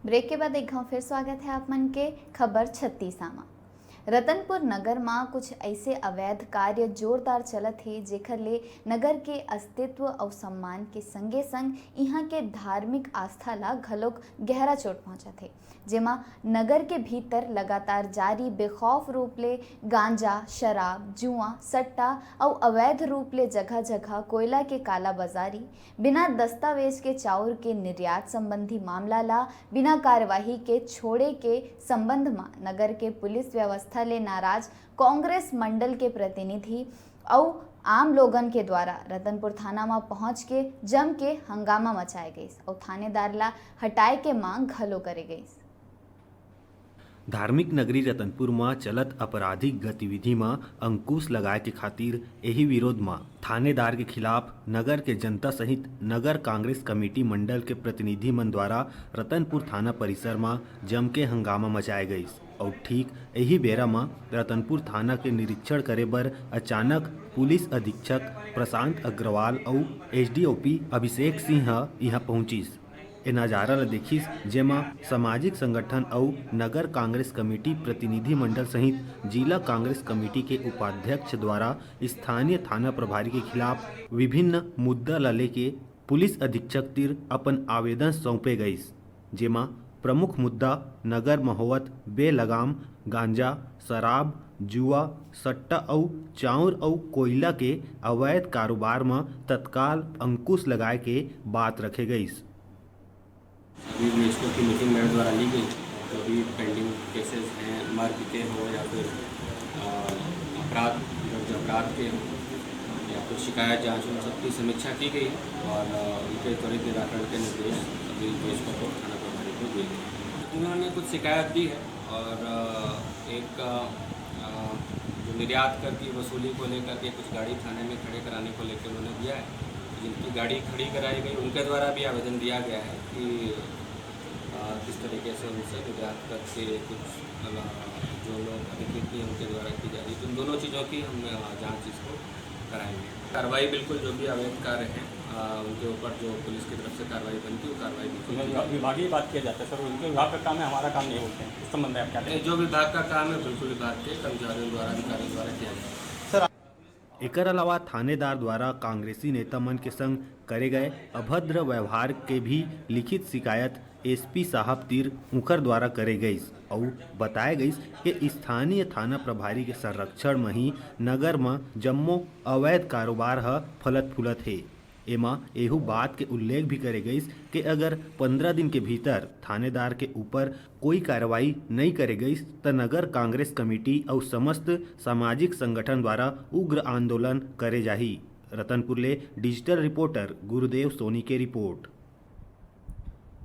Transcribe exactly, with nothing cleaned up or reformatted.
Break के बाद एक घाव फिर स्वागत है आप मन के खबर छत्तीसा मा। रतनपुर नगर मा कुछ ऐसे अवैध कार्य जोरदार चलत हे, जेकर ले नगर के अस्तित्व अउ सम्मान के संगे संग इहाँ के धार्मिक आस्था ला घलोक गहरा चोट पहुंचत हे, जेमा नगर के भीतर लगातार जारी बेखौफ रूप ले गांजा, शराब, जुआ, सट्टा अउ अवैध रूप ले जगह-जगह कोयला के कालाबाजारी, बिना दस्तावेज के चाउर के निर्यात संबंधी मामला ला बिना कार्यवाही के छोड़े के संबंध म नगर के पुलिस व्यवस्था ले नाराज कांग्रेस मंडल के प्रतिनिधि अउ आम लोगन के द्वारा रतनपुर थाना म पहुंच के जम के हंगामा मचाए गइस अउ थानेदार ला हटाए के मांग घलो करे गइस। धार्मिक नगरी रतनपुर म चलत आपराधिक गतिविधि म अंकुश लगाए के खातिर एही विरोध म थानेदार के खिलाफ नगर के जनता सहित नगर कांग्रेस कमेटी मंडल के प्रतिनिधि मन द्वारा रतनपुर थाना परिसर म जम के हंगामा मचाए गइस। अउ ठीक एही बेरा म रतनपुर थाना के निरीक्षण करे बर अचानक पुलिस अधीक्षक प्रशांत अग्रवाल अउ एसडीओपी अभिषेक सिंह ह इहां पहुंचिस। ए नजारा ल देखिस, जेमा सामाजिक संगठन अउ नगर कांग्रेस कमेटी प्रतिनिधि मंडल सहित जिला कांग्रेस कमेटी के उपाध्यक्ष द्वारा स्थानीय थाना प्रभारी के खिलाफ विभिन्न मुद्दा ल लेके पुलिस अधीक्षक तिर अपन आवेदन सौंपे गइस, जेमा प्रमुख मुद्दा नगर म होवत बेलगाम गांजा, शराब, जुआ, सट्टा अउ चाउर अउ कोयला के अवैध कारोबार म तत्काल अंकुश लगाए के बात रखे गइस। अभी डीएसपी की मीटिंग मेरे द्वारा ली गई, जो भी पेंडिंग केसेस हैं, मारपीटें हो या फिर अ, अपराध, दर्ज अपराध के हो या कुछ शिकायत जांच हो, सबकी समीक्षा की गई और अ, उनके त्वरित निराकरण के निर्देश अभी डीएसपी को, थाना प्रभारी को दिए गए। उन्होंने कुछ शिकायत दी है और अ, एक अ, जो निर्यात कर की वसूली को लेकर के कुछ गाड़ी थाने में खड़े कराने को लेकर उन्होंने दिया है, जिनकी गाड़ी खड़ी कराई गई उनके द्वारा भी आवेदन दिया गया है कि अ, किस तरीके से उनसे निर्यात करके कुछ अ, जो लोग अधिकृत हैं उनके द्वारा की जा रही है। तो इन दोनों चीज़ों की हम अ, जांच इसको कराएंगे। कार्रवाई बिल्कुल जो भी अवैध कार्य हैं अ, उनके ऊपर जो पुलिस की तरफ से कार्रवाई बनती है वो कार्रवाई बिल्कुल की जाएगी। विभागीय बात किया जाता है सर, उनके विभाग का काम है, हमारा काम नहीं बोलते हैं, इस संबंध में आप क्या कहेंगे? नहीं, जो विभाग का काम है बिल्कुल विभाग के कर्मचारियों द्वारा, अधिकारियों द्वारा किया जाएगा। सर, एकर अलावा थानेदार द्वारा कांग्रेसी नेता मन के संग करे गए अभद्र व्यवहार के भी लिखित शिकायत एसपी साहब तिर उंकर द्वारा करे गइस अउ बताए गइस के स्थानीय थाना प्रभारी के संरक्षण म ही नगर म जम्मो अवैध कारोबार ह फलत फूलत हे। एमा एहू बात के उल्लेख भी करे गइस के अगर पंद्रह दिन के भीतर थानेदार के ऊपर कोई कार्रवाई नइ करे गइस, त नगर कांग्रेस कमेटी अउ समस्त सामाजिक संगठन द्वारा उग्र आंदोलन करे जाही। रतनपुर ले डिजिटल रिपोर्टर गुरुदेव सोनी के रिपोर्ट।